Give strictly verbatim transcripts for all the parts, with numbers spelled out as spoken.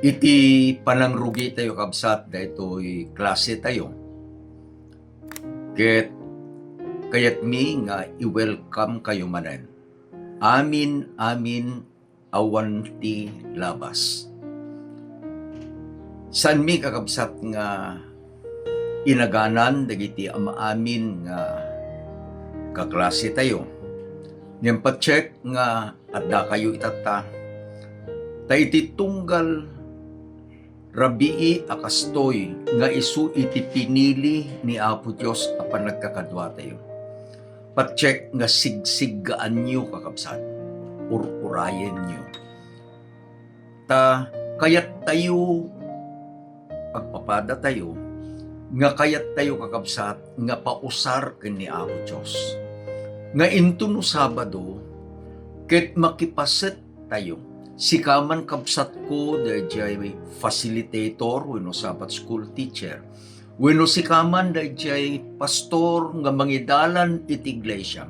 Iti panangrugi tayo, kabsat, daytoy klase tayo. Ket kayatmi nga i-welcome kayo manen. Amin, amin, awan ti labas. Saanmi, kakabsat, nga inaganan dagiti amin nga kaklase tayo. Ngem patsekek nga adda kayo itatta. Ta iti tunggal rabii a kastoy nga isu iti pinili ni Apo Dios a panagkakadua tayo. Patsekek nga sigsiggaanyo, kakabsat. Ururayenyo. Ta kayat tayo, agpapada tayo, nga kayat tayo, kakabsat, nga pausar ken ni Apo Dios. Nga inton no Sabado, ket makipaset tayo. Sika man, kabsatko, daydiay facilitator wenno Sabbath school teacher, wenno sika man, daydiay pastor nga mangidalan iti iglesia,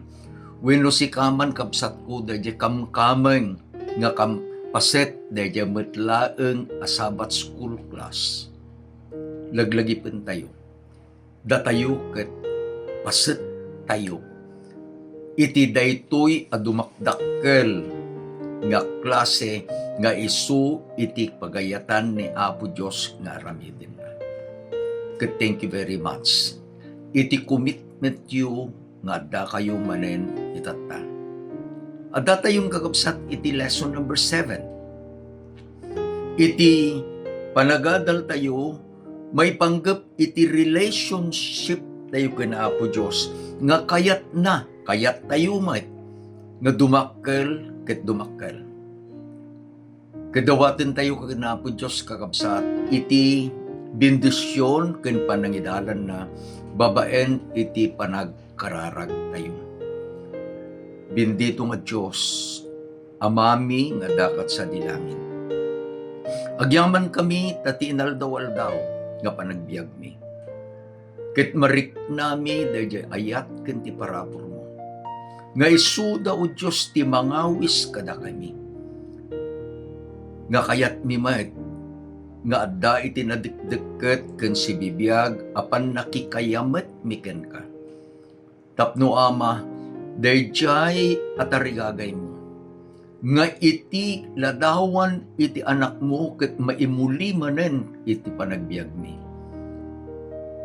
wenno sika man, kabsatko, daydiay kamkameng nga kam-, paset daydiay met laeng a Sabbath school class. Laglagipentayo. Datayo ket paset tayo iti daytoy a dumakdakkel nga klase nga isu iti pagayatan ni Apo Dios nga aramidenna. Ket thank you very much iti commitmentyo nga adda kayo manen itatta. Adda tayon, kakabsat, iti lesson number seven. Iti panagadal tayo, maipanggep iti relationship tayo ken Apo Dios nga kayatna, kayat tayo met nga dumakkel ket dumakkel. Ket dawaten tayo ken Apo Dios, kakabsat, iti bendision ken panangidalanna babaen iti panagkararag tayo. Bendito nga Dios, Amami nga adda sadi langit. Agyamankami ta ti inaldaw-aldaw nga panagbiagmi. Ket mariknami daydiay ayat ken ti paraburmo. Nga isuda, O Dios, ti mangawis kadakami. Nga kayatmi met nga adda iti nadikdikket ken sibibiag a pannakikayametmi kenka. Tapno, Ama, daydiay a tarigagaymo nga iti ladawan iti Anakmo ket maimuli manen iti panagbiagmi.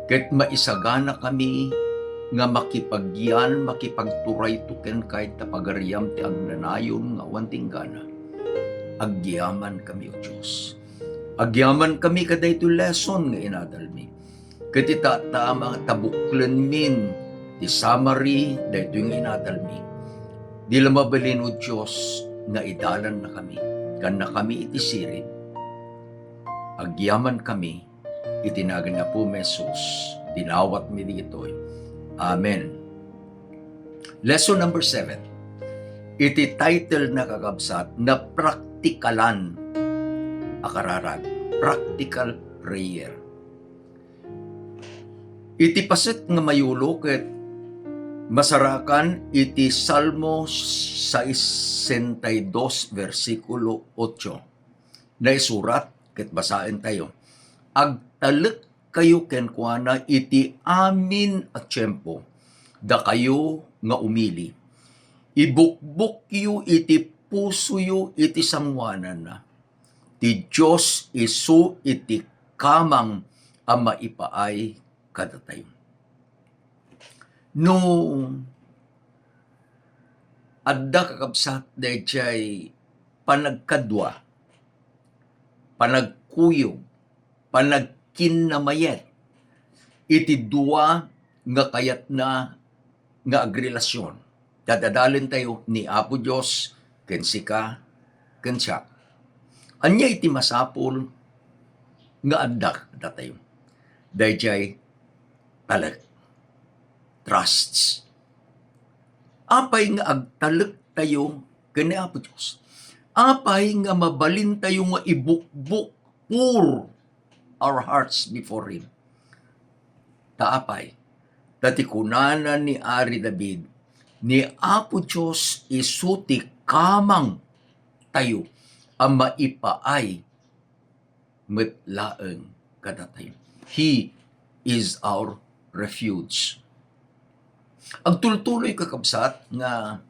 Ket maisaganakami nga makipagyan, makipagturayto kenka ita Pagariam ti agnanayon nga awan ti inggana. Agyamankami, O Dios. Agyamankami kadaytoy lesson nga inadalmi. Ket ita, ta, ama, ta buklenmin ti summary daytoy nga inadalmi. Di la mabalin, O Dios, nga idalannakami, kannakami iti sirib. Agyamankami iti nagan ni Apomi Jesus, dinawatmi ditoy. Amen. Lesson number seven. Iti title na, kakabsat, Napraktikalan a Kararag, Practical Prayer. Iti paset nga mayulo ket masarakan iti Salmo sesenta y dos, bersikulo otso. Naisurat ket basaentayo, "Agtalekkayo kenkuana iti amin a tiempo, dakayo nga umili. Ibukbokyo iti pusoyo iti sangoananna. Ti Dios isu iti kamang a maipaay kadatayo." No adda, kakabsat, daydiay panagkadua, panagkuyog, panagkinnamayat iti dua nga kayatna nga agrelasion. Dadadalen tayo ni Apo Dios ken sika ken siak. Ania iti masapul nga adda datayo? Daydiay talek. Trusts. Apay nga agtalek tayo ken ni Apo Dios? Apay nga mabalin tayo nga ibukbok, pour our hearts before Him? Ta apay? Ta ti kunana ni Ari David, "Ni Apo Dios isu ti kamang tayo a maipaay met laeng kadatayo. He is our refuge. Agtultuloy, kakabsat, nga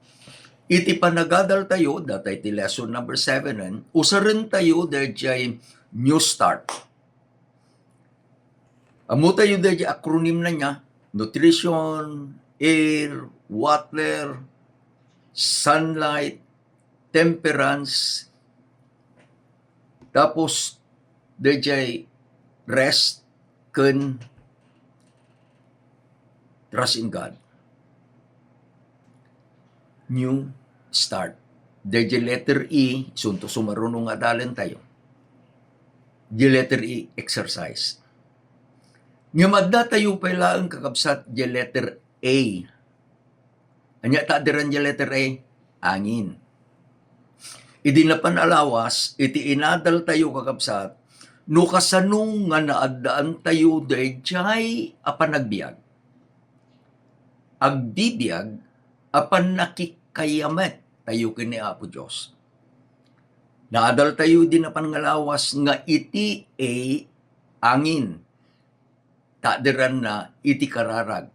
iti panagadaltayo, data iti lesson number seven, usarentayo daydiay New Start. Ammotayo daydiay acronimna niya, nutrition, air, water, sunlight, temperance, tapos daydiay rest ken trust in God. New start. Daydiay letter E, isunto sumaruno nga adalentayo. Di letter E, exercise. Ngem addatayo pay laeng, kakabsat, di letter A. Ania ta addan daydiay letter A? Angin. Idi napan a lawas, iti inadaltayo, kakabsat, no kasano nga naaddaantayo daydiay a panagbiag. Agbibiag a pannakikayamet tayo ken ni Apo Dios. Naadaltayo idi napan nga lawas nga iti A, angin. Ta addanna iti kararag.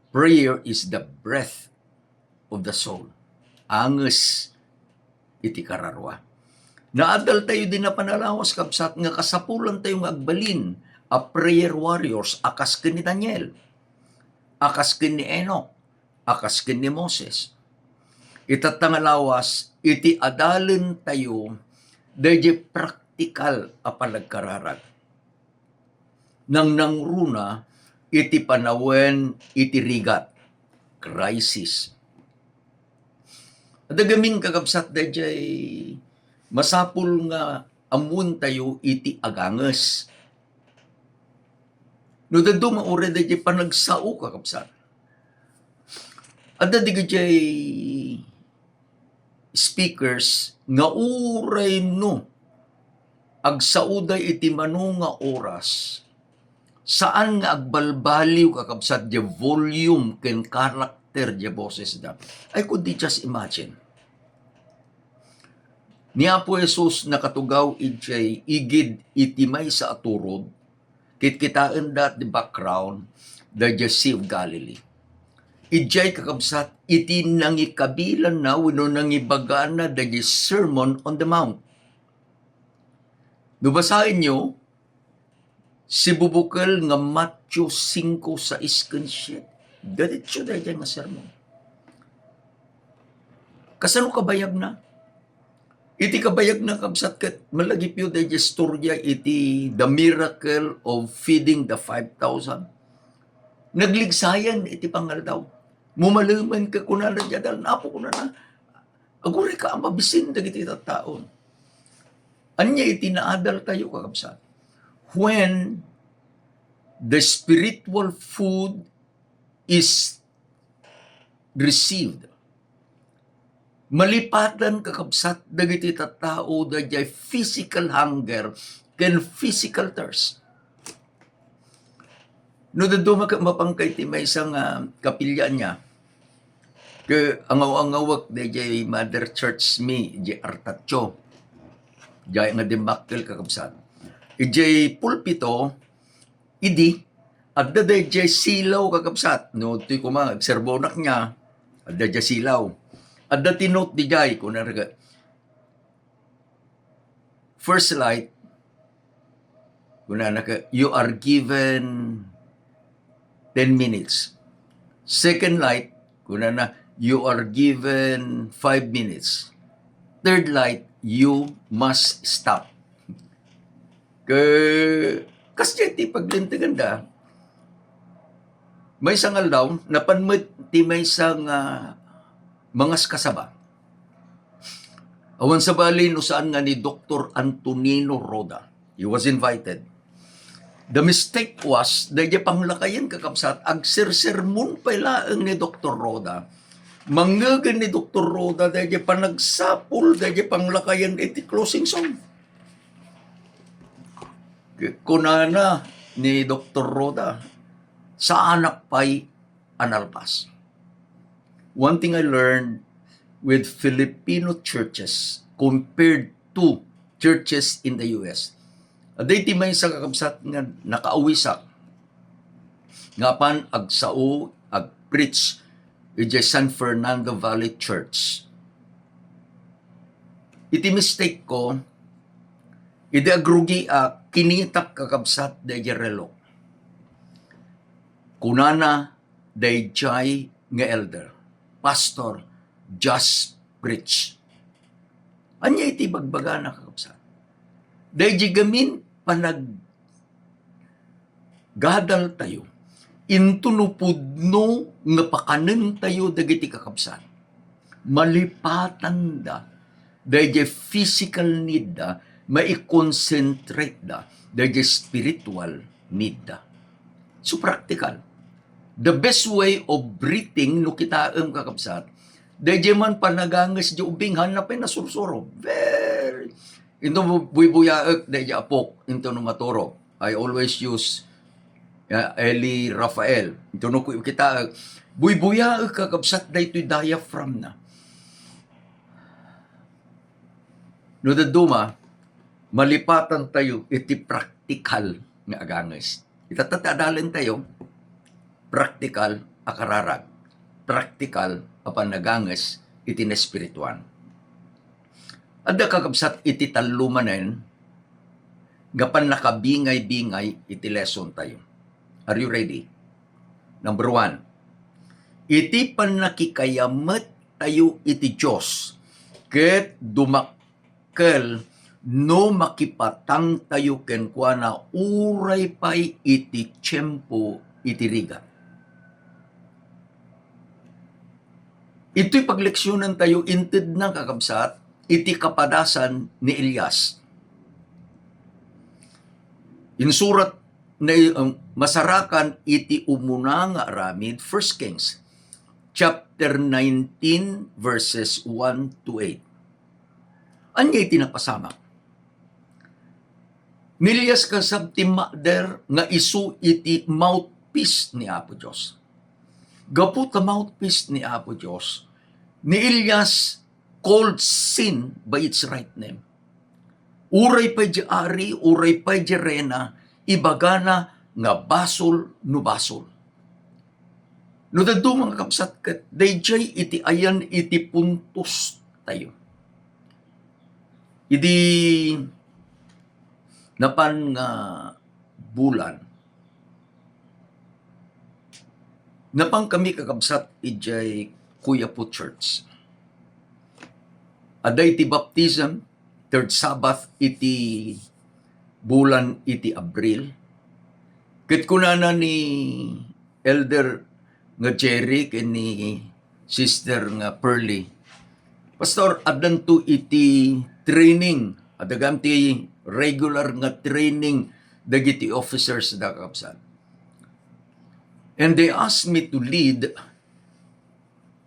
Prayer is the breath of the soul. Anges iti kararua. Naadaltayo idi napan a lawas, kabsat, nga kasapulantayo nga agbalin a prayer warriors a kas ken ni Daniel, a kas ken ni Enoch, a kas ken ni Moses. Itatta nga lawas, iti adalentayo daydiay praktikal a panagkararag. Nangnangruna iti panawen iti rigat, crisis. Adda gamin, kakabsat, daydiay masapul nga ammoentayo iti aganges. No dadduma uray daydiay panagsao, kakabsat. Adda dagijay speakers nga uray no agsaoda iti mano nga oras, saan nga agbalbaliw, kakabsat, diay volume ken karakter diay bosesda. I could just imagine. Ni Apo Jesus nakatugaw idiay igid iti maysa a turod, kitkitaenda ti background, daydiay Sea of Galilee. Idiay, kakabsat, iti nangikabilanna wenno nangibagana daydiay Sermon on the Mount. No basaenyo, sibubukel nga Matthew singko, sais ken siete. Diretso daydiay nga sermon. Kasano kabayagna? Iti kabayagna, kabsat, ket malagipyo daydiay istorya iti the miracle of feeding the five thousand. Nagligsayan iti pangaldaw. Mumalemen ket kunana diay adalan, "Apo," kunana, "agurayka a mabisin dagiti tattao." Ania iti naadaltayo, kakabsat? When the spiritual food is received, malipatan, kakabsat, dagiti tattao daydiay physical hunger ken physical thirst. No dadduma ket mapangka iti maysa nga kapilian niya, ket angaw-angawek daydiay Mother Church mi, idiay Artatio. Diay nga dimmakkel, kakabsat. Idiay pulpito, idi, adda daydiay silaw, kakabsat. No, toy koma, agserbonak niya, adda diay silaw. Adda ti note diay, kunana, first light, kunana ka, "You are given ten minutes." Second light, kunana, "You are given five minutes." Third light, "You must stop." Ke, kasdiay ti paglinteganda, maysa nga aldaw, napan met ti maysa nga mangaskasaba. Awan sabali no saan nga ni Doktor Antonino Roda. He was invited. The mistake was, daydiay panglakayen, kakabsat, agsersermon pay laeng ni Doktor Roda. Mangngegen ni Doktor Roda daydiay panagsapul, daydiay panglakayen iti closing song. Kunana ni Doktor Roda, "Saanak pay a nalpas." One thing I learned with Filipino churches compared to churches in the U S. Adda iti maysa, kakabsat, nga nakaawisak nga apan agsao, ag-preach idiay San Fernando Valley Church. Iti mistake ko, idi agrugiak, kinitak, kakabsat, daydiay relok. Kunana daydiay nga elder, "Pastor, just preach." Ania iti bagbagana, kakabsat? Daydiay gamin panaggadaltayo, inton no pudno nga pakanentayo dagiti kakabsat, malipatanda daydiay physical need da, maiconcentrate da daydiay spiritual need da. So, practical. The best way of breathing, no kitaem, kakabsat, daydiay man panaganges di ubing, hanna pay nasursuro. Very. Inton buybuyaek, daydiay apok, inton no maturog. I always use, uh, Eli Rafael. Inton no kitaek, buybuyaek, kakabsat, daytoy diaphragm na. No dadduma, malipatantayo iti praktikal nga aganges. Itatta ti adalentayo, praktikal a kararag, praktikal a panaganges iti naespirituan. Adda, kakabsat, iti tallo manen nga pannakabingay-bingay iti lesson tayo. Are you ready? Number one, iti pannakikayamet tayo iti Dios ket dumakkel no makipatangtayo kenkuana uray pay iti tiempo iti rigat. Itoy pagleksionantayo, intedna, kakabsat, iti kapadasan ni Elias. Insurat na, um, masarakan iti umuna nga aramid, First Kings chapter nineteen, verses one to eight. Ania iti napasamak? Ni Elias kasab ti mmakder nga isu iti mouthpiece ni Apo Dios. Gapu ta mouthpiece ni Apo Dios, ni Elias called sin by its right name. Uray pay di ari, uray pay di reyna, ibagana nga basol no basol. No dadduma, kakabsat, ket daydiay iti ayan iti puntos tayo. Idi napan nga bulan, napan kami, kakabsat, idiay Quiapo Church. Adda iti baptism, third Sabbath iti bulan iti Abril. Ket kunana ni Elder nga Jerry ken ni Sister nga Pearly, "Pastor, addanto iti training, adda gayam ti regular nga training dagiti officers da, kakabsat. And they asked me to lead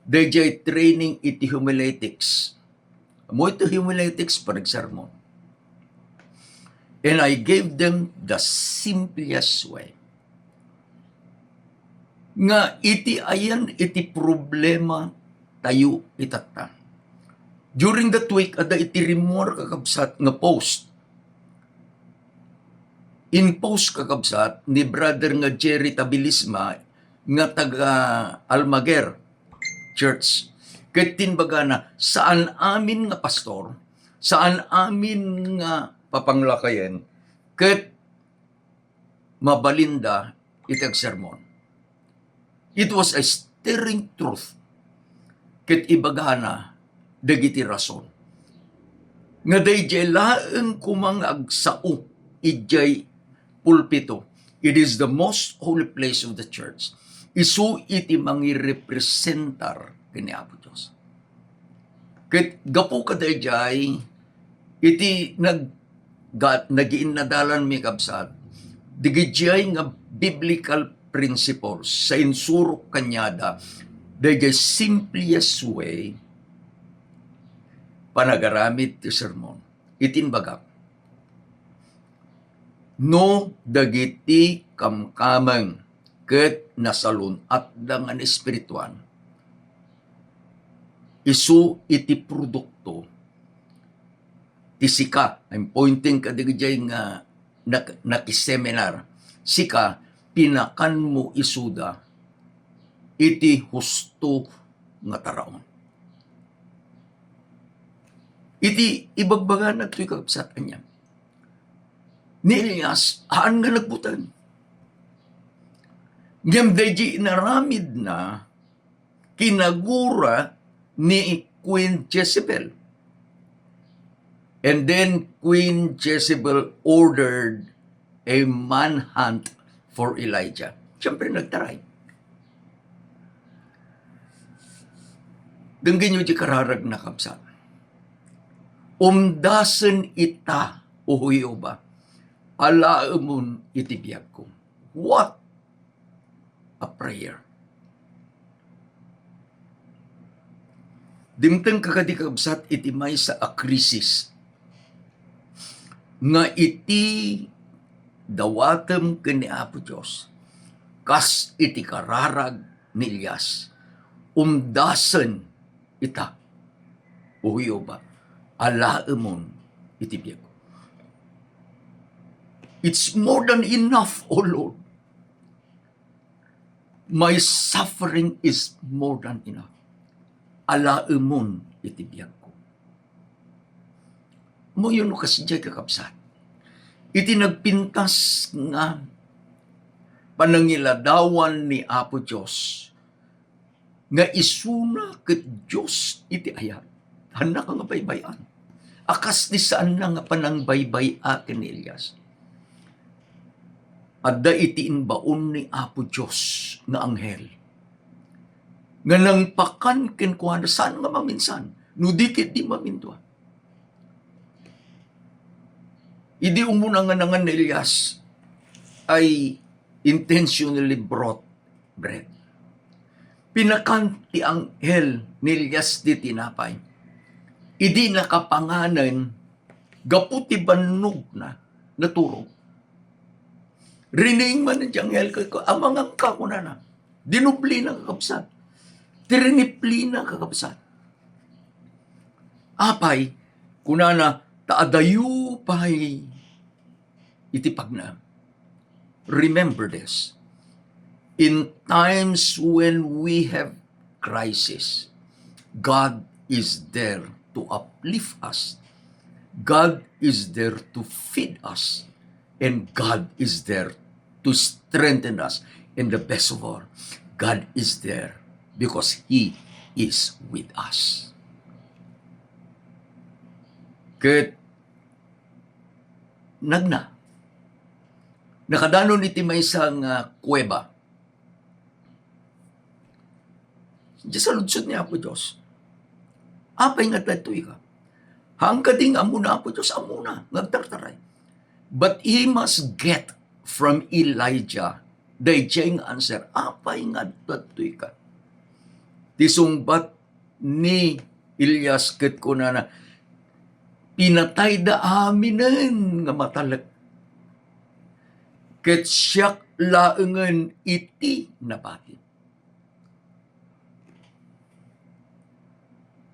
daydiay training iti homiletics." Ammo iti homiletics, panagsermon. "And I gave them the simplest way." Nga iti ayan iti problema tayo itatta. During that week, adda iti rimmuar, kakabsat, nga post. In post, kakabsat, ni brother nga Jerry Tabilisma nga taga Almaguer Church. Ket tinbagana, saan amin nga pastor, saan amin nga papanglakayen, ket mabalinda iti agsermon. It was a stirring truth. Ket ibagana dagiti rason nga daydiay laeng koma nga agsao idiay pulpito. It is the most holy place of the church. Isu iti mangirepresentar ken ni Apo Dios. Ket gapu kadaydiay, iti nag-, ga-, nagiinnadalanmi, kabsat, dagijay nga biblical principles sa insurok kaniada, dayjay simplest way, panagaramid ti sermon. Iti inbagak, no dagiti kamkameng ket nasalun-atda nga naespirituan, isu iti produkto Sika, I'm pointing kadagiti nga nak-, nakiseminar. Sika, pinakanmo isuda iti husto nga taraon. Iti ibagbagana toy, kakabsat, ania? Ni Elias, haan nga nagbuteng. Ngem daydi inaramidna, kinagura ni Queen Jezebel. And then Queen Jezebel ordered a manhunt for Elijah. Siyempre, nagtaray. Denggenyo ti kararag, kakabsat. Umdasen ita, O Jehova, alaemon iti biagko. What a prayer. Dimteng, kakabsat, iti maysa a krisis nga iti dawatem ken ni Apo Dios, kas iti kararag ni Elias, umdasen ita, O Jehova, alaemon iti biagko. It's more than enough, O Lord. My suffering is more than enough. Alaemon iti biagko. Ammoyo no kasdiay, kakabsat. Iti nagpintas nga panangiladawan ni Apo Dios nga isuna ket Dios iti ayat. Haannaka nga baybay-an. A kas ti saanna nga panangbaybay-a ken ni Elias. Adda iti imbaon ni Apo Dios nga anghel nga nangpakan kenkuana, saan nga maminsan, no di ket di mamindua. Idi umuna nga nangan ni Elias, I intentionally brought bread. Pinakan ti anghel ni Elias ti tinapay. Idi nakapanganen, gapu ti bannogna, naturog. Rining manen ti anghel ket, "Amanganka," kunana. Dinublina, kakabsat. Triniplina, kakabsat. Apay, kunana, ta adayo pay iti pagna. Remember this. In times when we have crisis, God is there to uplift us. God is there to feed us. And God is there to strengthen us. And the best of all, God is there because He is with us. Ket nagna. Nakadanon iti maysa nga kuweba. Diay saludsod ni Apo Dios, "Apay nga adda ditoy ka?" Haan kadi nga ammona, Apo Dios, ammona nga agtartaray. But he must get from Elijah daydiay nga answer, "Apay nga adda ditoy ka?" Ti sungbat ni Elias ket kunana, "Pinatayda aminen nga matalek, ket siak laengen iti nabati."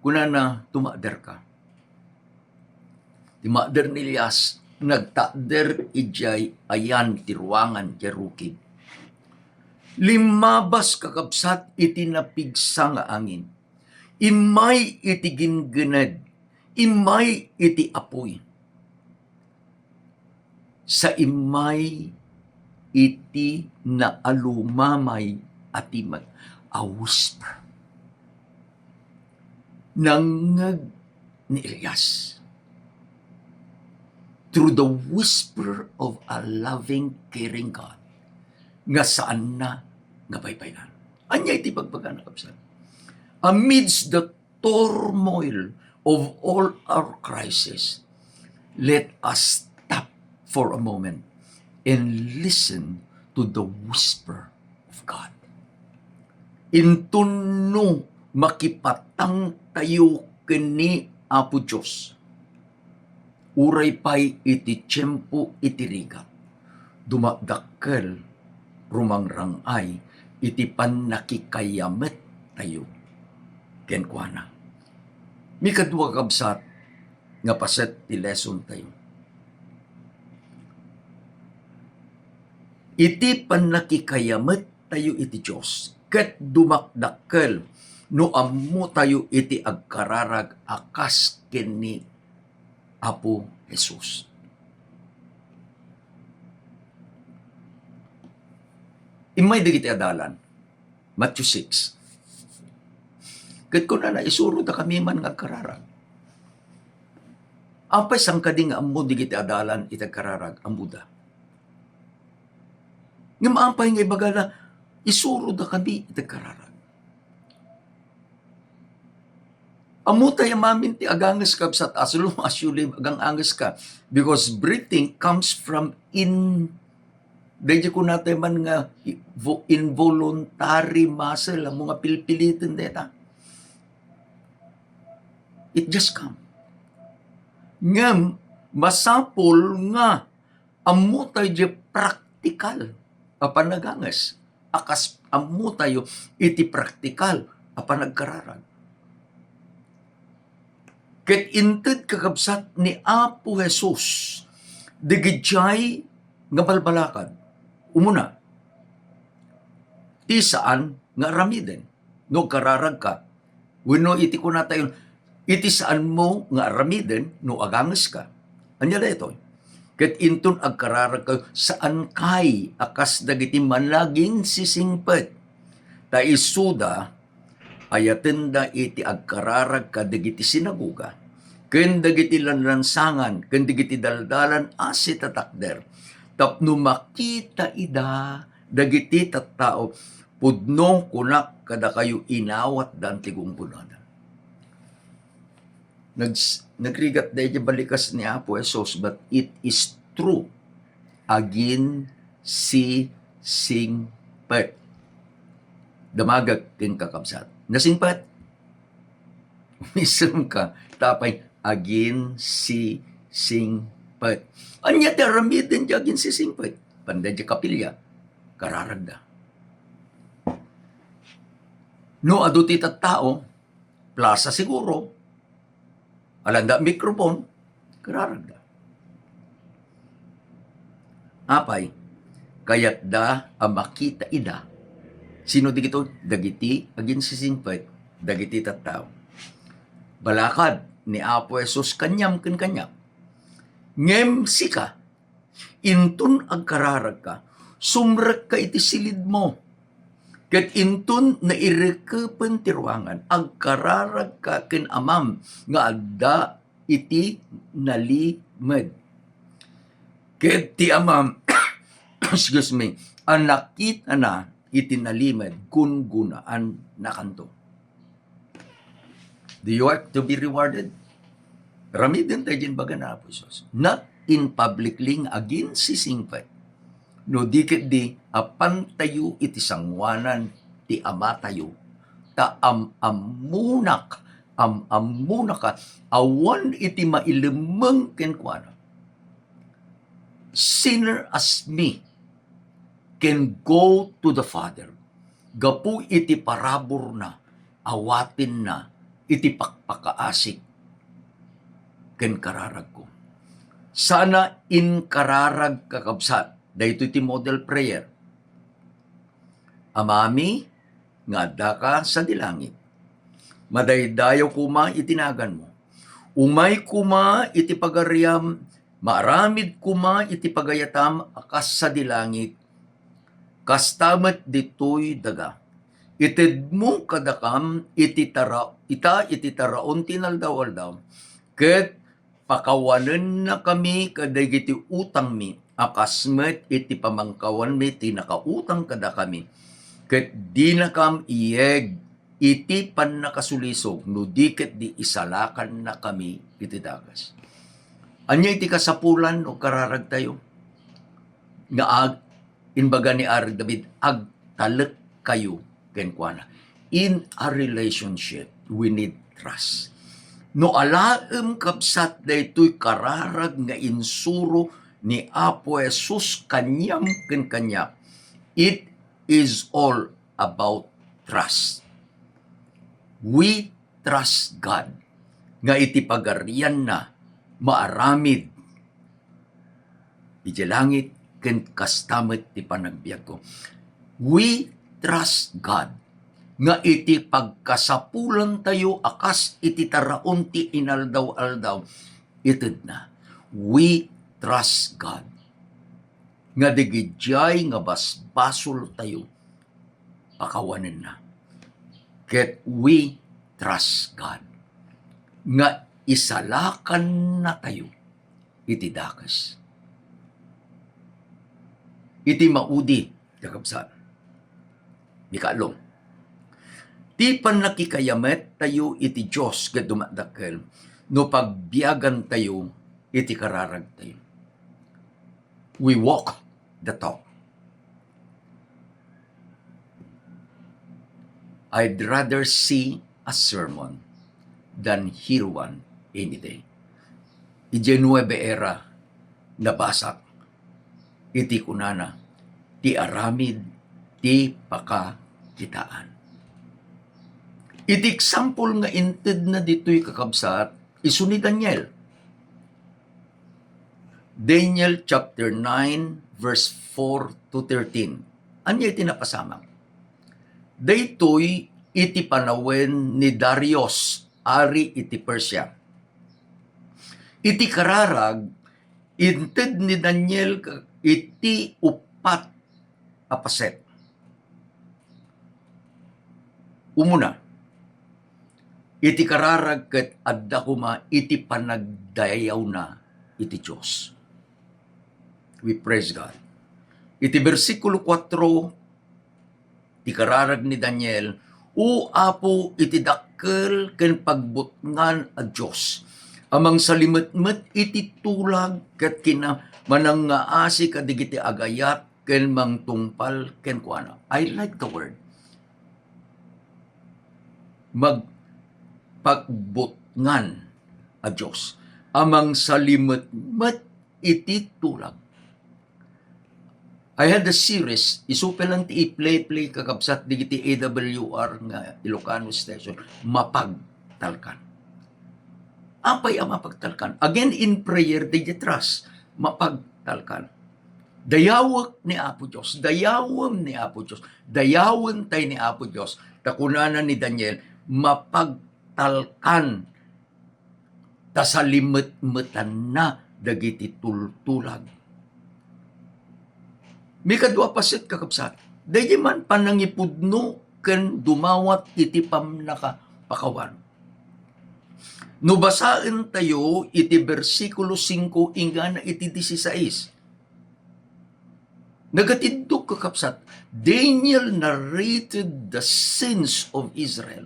Kunana, "Tumakderka." Timmakder ni Elias, nagtakder idiay ayan ti ruangan diay rukib. Limmabas, kakabsat, iti napigsa nga angin. Immay iti ginggined, immay iti apuy. Sa immay iti naalumamay a timek a whisper. Nangngeg ni Elias through the whisper of a loving, caring God nga saanna nga baybay-an. Ania iti bagbagana, kabsat? Amidst the turmoil of all our crisis, let us stop for a moment and listen to the whisper of God. Inton no makipatangtayo ken ni Apo Dios, uray pay iti tiempo iti rigat, dumadakkel, rumangrang-ay iti pannakikayamettayo kenkuana. Mikadua, kabsat, nga paset ti lesson tayo. Iti pannakikayamet tayo iti Dios, ket dumakdakkel no ammo tayo iti agkararag a kas ken ni Apo Jesus. Immay dagiti adalan, Matthew six. Ket kunana, "Isurodakami man nga agkararag." Apay saan kadi nga ammo dagiti adalan iti agkararag? Ammoda. Ngem apay nga ibagada, "Isurodakami iti agkararag"? Ammo tayo amin ti aganges, kabsat, as long as you live, aganges ka. Because breathing comes from in, daydi kunatayo man nga vo-, involuntary muscle, ammo nga pilpiliten dayta. It just come. Ngem, masapul nga ammo tayo di praktikal a panaganges. A kas ammo tayo iti praktikal a panagkararag. Ket inted, kakabsat, ni Apo Jesus dagidiay nga balbalakad. Umuna, ti saan nga aramiden no agkararagka. Wenno iti kunatayon, iti saanmo nga aramiden no agangeska. Ania daytoy? Ket inton agkararagkayo, saankay a kas dagiti managinsisingpet. Ta isuda, ayatenda iti agkararag kadagiti sinagoga, ken dagiti lanlansangan, ken dagiti daldalan a sitatakder, tapno makita ida dagiti tattao. Pudno, kunak kadakayo, inawatdan ti gunggonada. Nags-, nagrigat daydi balikas ni Apo Jesus, but it is true. Aginsisingpet. Damagek ken kakabsat. Nasingpet? Umisemka, tapay aginsisingpet. Ania ti aramiden ti aginsisingpet? Panda di kapilya, kararagda. No adu ti tattao, plaza siguro, alanda microphone, kararagda. Apay, kayatda a makita ida. Sino dagitoy? Dagiti aginsisingpet, dagiti tattao. Balakad ni Apo Jesus kaniam ken kaniak. Ngem sika, inton agkararagka, sumrekka iti silidmo. Ket inton nairekepen ti ruangan, agkararagka ken Amam nga adda iti nalimed. Ket ti Amam, excuse me, a nakitana iti nalimed, gunggonaannakanto. Do you want to be rewarded? Ramiden tayo diay imbaga ni Apo Jesus. Not in publicly nga aginsisingpet. No di ketdi, apantayo iti sangoanan ti Amatayo, ta am-ammonak, am-ammonaka, awan iti mailemmeng kenkuana. Sinner as me can go to the Father gapu iti paraburna, awatenna iti pakpakaasik ken kararagko. Sana inkararag, kakabsat, daytoy ti model prayer. Amami nga addaka sadi langit, madaydayaw koma iti naganmo. Umay koma iti pagariam, maaramid koma iti pagayatam a kas sadi langit, kasta met ditoy daga. Itedmo kadakam iti tara-, ita iti taraon ti inaldaw-aldaw, ket pakawanennakami kadagiti utangmi a kas met iti pamangkawanmi ti nakautang kadakami, ket dinakam iyeg iti pannakasulisog, no di ketdi isalakannakami iti dakes. Ania iti kasapulan no kararagtayo nga ag-, imbaga ni Ari David, agtalekkayo kenkuana. In a relationship, we need trust. No alaem, kabsat, daytoy kararag nga insuro ni Apo Jesus kaniam ken kaniak, it is all about trust. We trust God nga iti pagarianna, maaramid idiay langit, ken kasta met ti panagbiagko. We trust God nga iti pagkasapulantayo a kas iti taraon ti inaldaw-aldaw, itedna. We trust God nga dagidiay nga basbasoltayo pakawanenna. Ket we trust God nga isalakannatayo iti dakes. Iti maudi, kakabsat, mikaallo, ti pannakikayamettayo iti Dios ket dumadakkel no pagbiagantayo iti kararagtayo. We walk the talk. I'd rather see a sermon than hear one any day. Idiay nuebe era, nabasak iti kunana, ti aramid ti pakakitaan. Iti example nga intedna ditoy, kakabsat, isu ni Daniel. Daniel chapter nine, verse four to thirteen. Ania iti napasamak? Daytoy iti panawen ni Darius, ari iti Persia. Iti kararag, inted ni Daniel iti uppat a paset. Umuna, iti kararag ket adda koma iti panagdayawna iti Dios. We praise God. Iti bersikulo kuatro, ti kararag ni Daniel, "O Apo, iti dakkel ken pagbutngan a Dios, a mangsalimetmet iti tulag ket kina-, manangngaasi kadagiti agayat ken mangtungpal kenkuana." I like the word. Mag-, pagbutngan a Dios, a mangsalimetmet iti tulag. I had a series, isu pay lang ti i-play-play, kakabsat, dagiti A W R nga Ilocano station, Mapagtalkan. Apay a mapagtalkan? Again, in prayer, daydi trust, mapagtalkan. Dayawek ni Apo Dios, dayawem ni Apo Dios, dayawentay ni Apo Dios. Ta kunana ni Daniel, mapagtalkan ta salimetmetanna dagiti tultulag. Mikadua paset, kakabsat, daydi man panangipudno ken dumawat iti pannakapakawan. No basaentayo iti bersikulo singko inggana iti disisais, Nagatiddog, kakabsat, Daniel narrated the sins of Israel.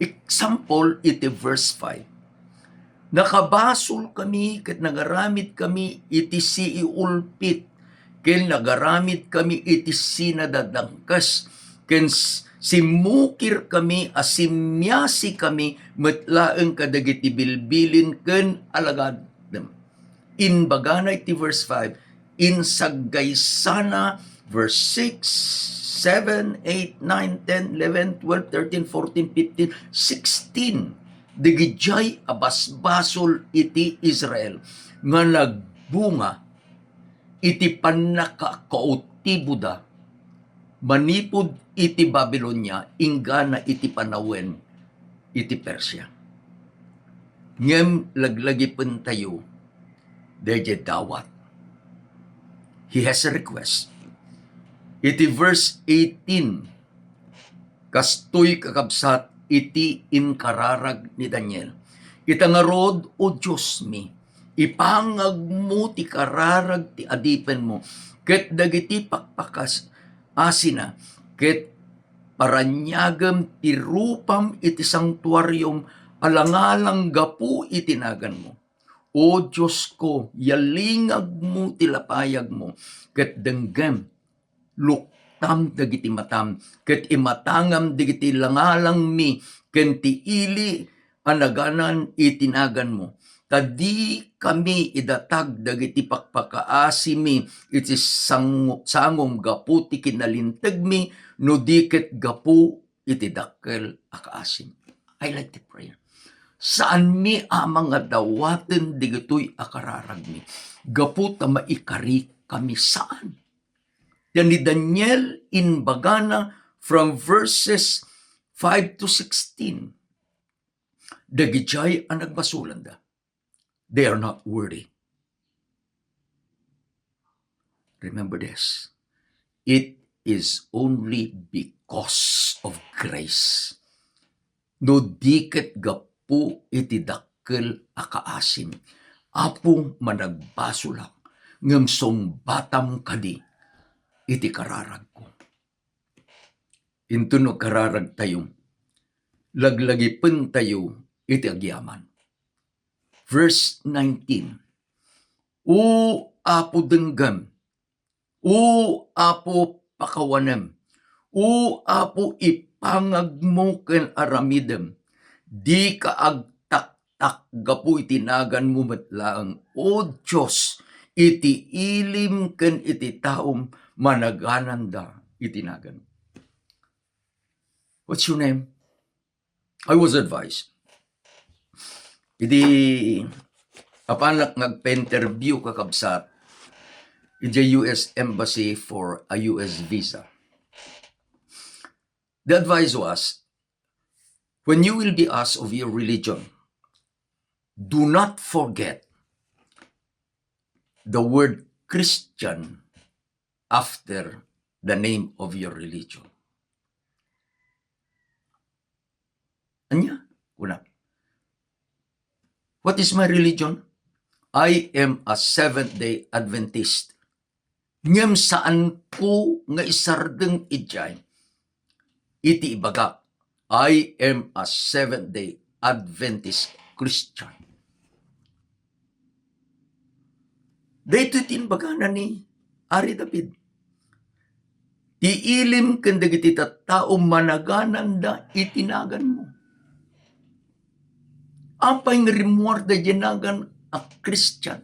Example, iti verse five. Nakabasol kami ket nangaramid kami iti siiulpit, ken nagaramid kami iti sinadadangkes, ken s-, simmukir kami a simmiasi kami met laeng kadagiti bilbilin ken alagadem. Imbagana iti verse five, insaggaysana, verse six, seven, eight, nine, ten, eleven, twelve, thirteen, fourteen, fifteen, sixteen, dagidiay a basbasol iti Israel nga nagbunga iti pannakakautiboda manipud iti Babilonia inggana iti panawen iti Persia. Ngem laglagipentayo daydiay dawat. He has a request. Iti verse eighteen, kastoy, kakabsat, iti inkararag ni Daniel. Ita ngarud, O Diosmi, ipangagmo ti kararag ti adipenmo, ket dagiti pakpakas-, asina, ket paraniagem ti rupam iti santuariom a langalang gapu iti naganmo. O Diosko, yalingagmo ti lapayagmo, ket denggem, luktam dagiti matam, ket imatangam dagiti langalangmi ken ti ili a naganan iti naganmo. Ta dikami idatag dagiti pakpakaasimi iti sango-, sangom gapu ti kinalintegmi, no di ket gapu iti dakkel a kaasim. I like the prayer. Saanmi a nga dawaten dagitoy a kararagmi gapu ta maikari kami, saan. Yan ni Daniel, imbagana from verses five to sixteen, dagidiay a nagbasolanda, they are not worthy. Remember this. It is only because of grace. No di ket gapu iti dakkel a kaasim, Apo, managbasolak, ngem sungbatam kadi iti kararagko. Inton no kararagtayo, laglagipentayo iti agyaman. Verse nineteen, O Apo, denggem. O Apo, pakawanem. O Apo, ipangagmo ken aramidem. Dika agtaktak gapu iti naganmo met laeng, O Dios, iti ilim ken iti taom, managananda iti naganmo. What's your name? I was advised. Idi apanak nga agpa-interview, kakabsat, idiay U S Embassy for a U S visa. The advice was, when you will be asked of your religion, do not forget the word Christian after the name of your religion. Ania? Kuna, "What is my religion? I am a Seventh-day Adventist." Ngem saanko nga isardeng idiay iti ibagak, "I am a Seventh-day Adventist Christian." Daytoy ti imbagana ni Ari David. Ti ilim ken dagiti tattao, managananda iti naganmo. Apay nga rimmuar daydiay nagan a Christian?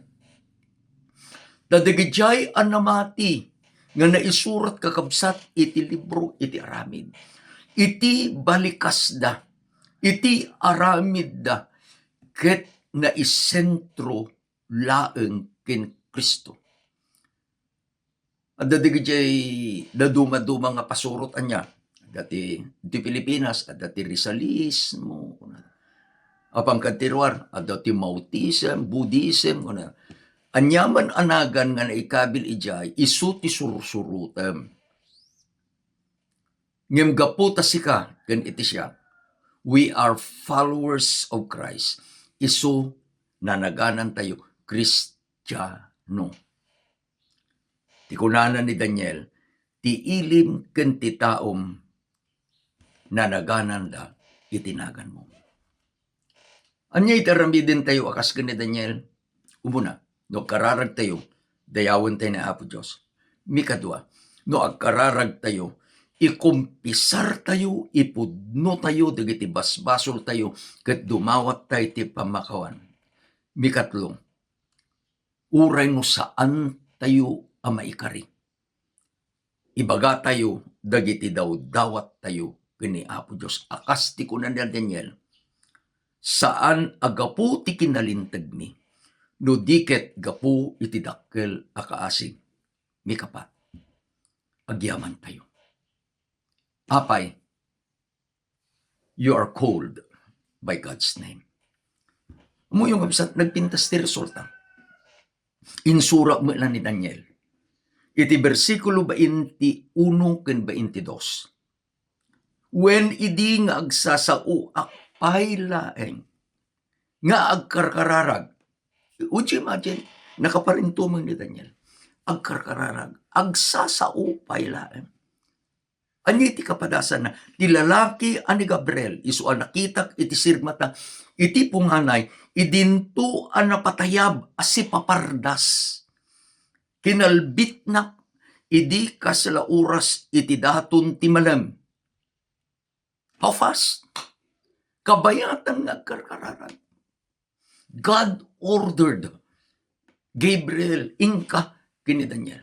Ta dagidiay a namati nga naisurat, kakabsat, iti libro iti aramid, iti balikasda, iti aramidda, ket naisentro laeng ken Cristo. Adda dagidiay dadumaduma nga pasurot, ania? Adda ti, ti Pilipinas, adda ti Rizalismo, kuna. Apan kad ti ruar, adda ti Maoism, Buddhism, kuna. Aniaman a nagan nga naikabil idiay, isu ti sursurotem. Ngem gapu ta sika ken iti siak, we are followers of Christ. Isu, nanaganantayo Kristiano. Ti kunana ni Daniel, "Ti ilim ken ti taom, nanagananda iti naganmo." Ania iti aramidentayo a kas ken ni Daniel? Umuna, no agkararagtayo, dayawentayo ni Apo Dios. Mikadua, no agkararagtayo, ikumpisartayo, ipudnotayo dagiti basbasoltayo, ket dumawattayo ti pammakawan. Mikatlo, uray no saantayo a maikari, ibagatayo dagiti dawdawattayo ken ni Apo Dios a kas ti kuna ni Daniel, "Saan a gapu ti kinalintegmi, no di ket gapu iti dakkel a kaasim." Mikapat, agyamantayo. Apay, you are called by God's name. Ammoyo, kabsat, nagpintas ti resulta. Insura met la ni Daniel iti bersikulo bainti uno ken bainti dos. Wen idi nga agsasaoak pay laeng nga agkarkararag. Would you imagine? Nakaparintumeng ni Daniel. Agkarkararag. Agsasao pay laeng. Ania ti kapadasanna? Ti lalaki a ni Gabriel, isu a nakitak iti sirmata, iti punganay, idinto a napatayab a sipapardas. Kinalbitnak idi kasla oras iti daton ti malem. How fast? Kabayatan nga agkarkararag. God ordered Gabriel, inka ken ni Daniel.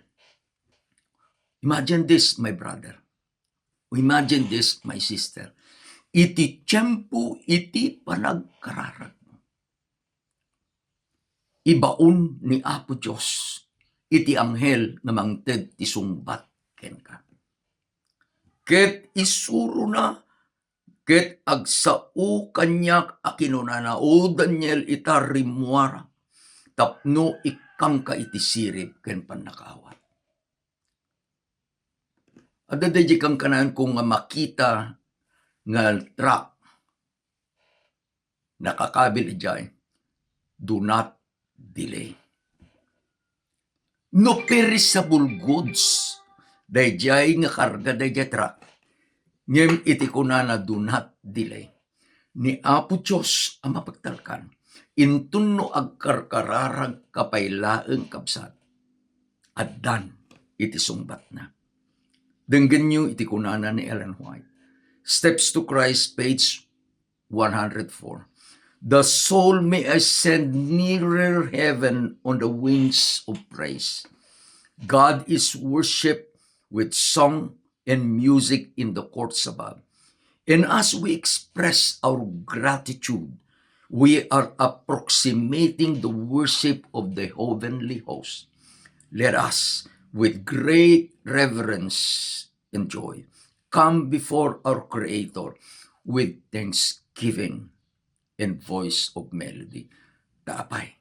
Imagine this, my brother. Imagine this, my sister. Iti tiempo iti panagkararag, ibaon ni Apo Dios iti anghel nga mangted ti sungbat kenka. Ket isurona ket agsao kaniak a kinunana, "O Daniel, ita rimmuara tapno ikkangka iti sirib ken pannakaawat." Adda daydi kankanayon ko nga makita nga truck. Nakakabil idiay, "Do not delay." No perishable goods daydiay nga karga daydiay truck, ngem iti kunana, "Do not delay," ni Apo Dios a mapagtalkan, inton no agkarkararagka pay laeng, kabsat, addan iti sungbatna. Denggenyo iti kunana ni Ellen White, Steps to Christ, page one hundred four. "The soul may ascend nearer heaven on the wings of praise. God is worshipped with song and music in the courts above." And as we express our gratitude, we are approximating the worship of the heavenly host. Let us, with great reverence and joy, come before our Creator with thanksgiving and voice of melody. Ta apay,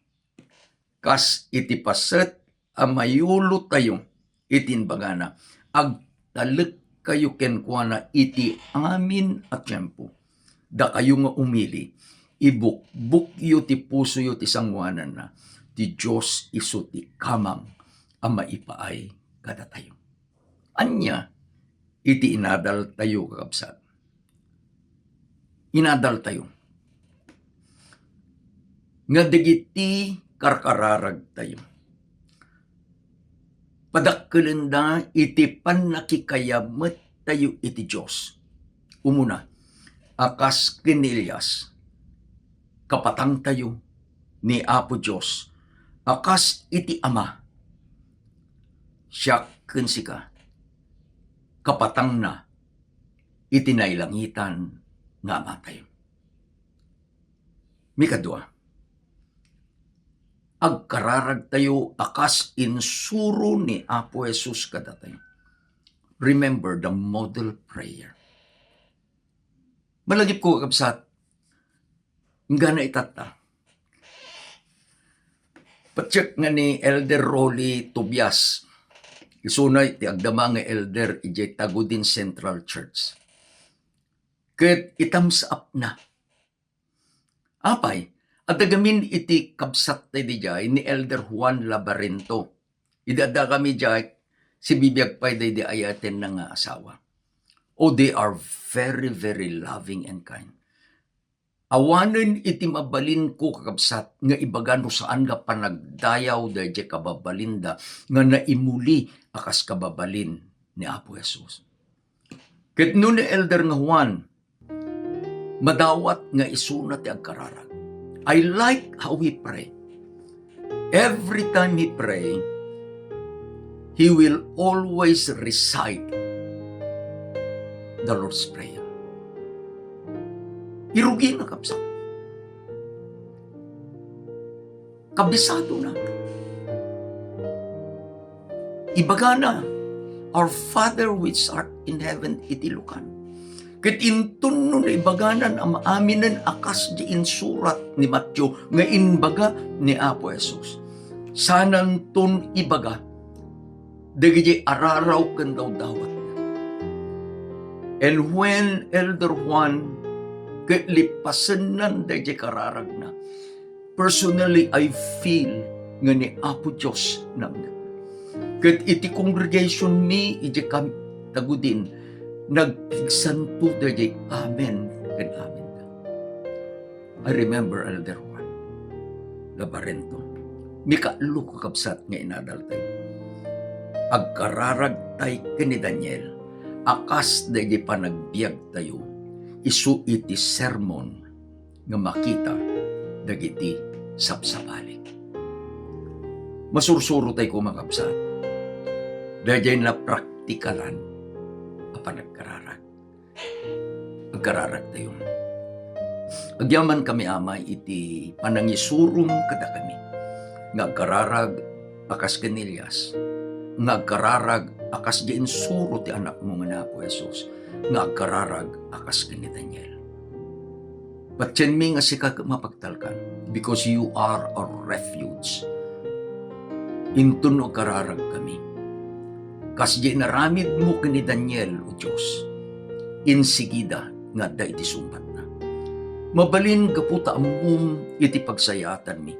kas iti paset a mayulotayo iti imbagana, agtalekkayo kenkuana iti amin a tiempo. Dakayo nga umili, ibukbokyo ti pusoyo ti sanguananna. Ti Dios isu ti kamang a maipaay kadatayo. Ania iti inadaltayo, kakabsat? Inadaltayo nga dagiti karkararagtayo, padakkelenda iti pannakikayamettayo iti Dios. Umuna, a kas ken ni Elias, kapatangtayo ni Apo Dios a kas iti Ama. Siak ken sika, kapatangna iti nailangitan nga Amatayo. Mikadua, agkararagtayo a kas insuro ni Apo Jesus kadatayo. Remember the model prayer. Malagipko, kakabsat, inggana itatta. Patiek nga ni Elder Rolly Tobias, isuna ti agdama nga elder idiay Tagudin Central Church. Ket i-thumbs up-na. Apay, adda gamin iti kabsat tayo diay ni Elder Juan Labarento. Idi adda kami diay, sibibiag pay daydi ayatenna nga asawa. Oh, they are very, very loving and kind. Awanen iti mabalinko, kakabsat, nga ibaga no saan nga panagdayaw daydiay kababalinda nga naimuli a kas kababalin ni Apo Jesus. Ket no ni Elder nga Juan, madawat nga isuna ti agkararag. I like how he pray. Every time he pray, he will always recite the Lord's Prayer. Irugina, kabsat. Kabisadona. Ibagana, "Our Father which art in heaven," iti Lukan. Ket inton no naibaganan a maaminen a kas di insurat ni Mateo nga imbaga ni Apo Jesus. Sananton ibaga dagiti araraw ken dawdawatna. And when Elder Juan ket lippasennan daydiay kararagna, personally, I feel nga ni Apo Dios namnama. Ket iti congregation mi, iti kam-, Tagudin, nagpigsanto daydiay amen ken amen. I remember Elder Juan Labarento. Mikaatlo, kakabsat, nga inadaltayo. Agkararagtay ken ni Daniel a kas daydi panagbiagtayo isu iti sermon nga makita dagiti sabsabali. Masursurotay koma, kabsat, daydiay napraktikalan a panagkararag. Agkararagtayo. Agyamankami, Ama, iti panangisurom kadakami. nga agkararag a kas ken ni Elias, nga agkararag a kas di insuro ti Anakmo nga ni Apo Jesus, nga agkararag a kas ken ni Daniel. Patienmi nga sika ket mapagtalkan, because you are our refuge. Inton no agkararag kami, kas di inaramidmo ken ni Daniel, O Dios, insigida nga adda iti sungbatna. Mabalin gapu ta ammom iti pagsayaatanmi,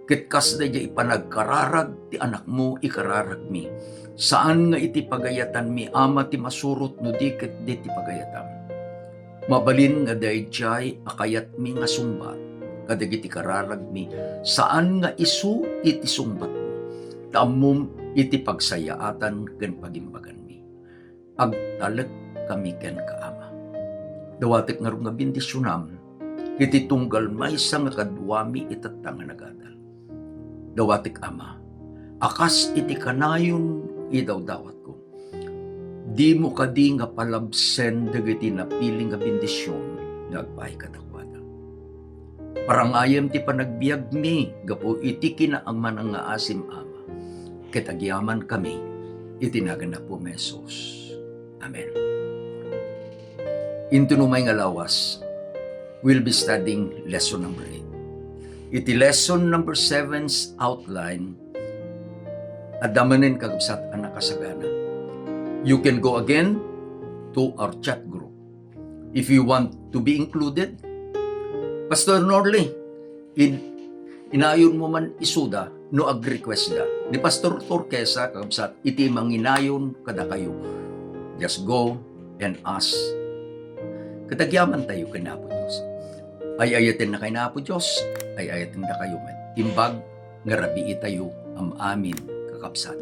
ket kas daydiay panagkararag ti Anakmo ikararagmi, saan nga iti pagayatanmi, Ama, ti masurot no di ket di ti pagayatam. Mabalin nga daydiay a kayatmi nga sungbat kadagiti kararagmi, saan nga isu iti sungbatmo, ta ammom iti pagsayaatan ken pagimbaganmi. Agtalek kami kenka, Ama. Dawatek ngarud nga bendisionam iti tunggal maysa nga kaduami itatta nga nagadal. Dawatek, Ama, a kas iti kanayon idawdawatko, dimo kadi nga palabsen dagiti napili nga bendision nga agpaay kadakuada. Parangayem ti panagbiagmi gapu iti kinaamana nga asim, Ama, ket agyamankami iti nagan Apo Jesus. Amen. Inton umay nga lawas, we'll be studying lesson number eight. Iti lesson number seven's outline, adda manen, kakabsat, a nakasagana. You can go again to our chat group. If you want to be included, Pastor Norley, in-, inayonmo man isuda no ag-request da. Ni Pastor Torquesa, kakabsat, iti manginayon kadakayo. Just go and ask. Ket agyamantayo ken Apo Dios. Ay-ayatennak ni Apo Dios, ay-ayatendakayo met. Imbag nga rabiitayo am-amin, kakabsat.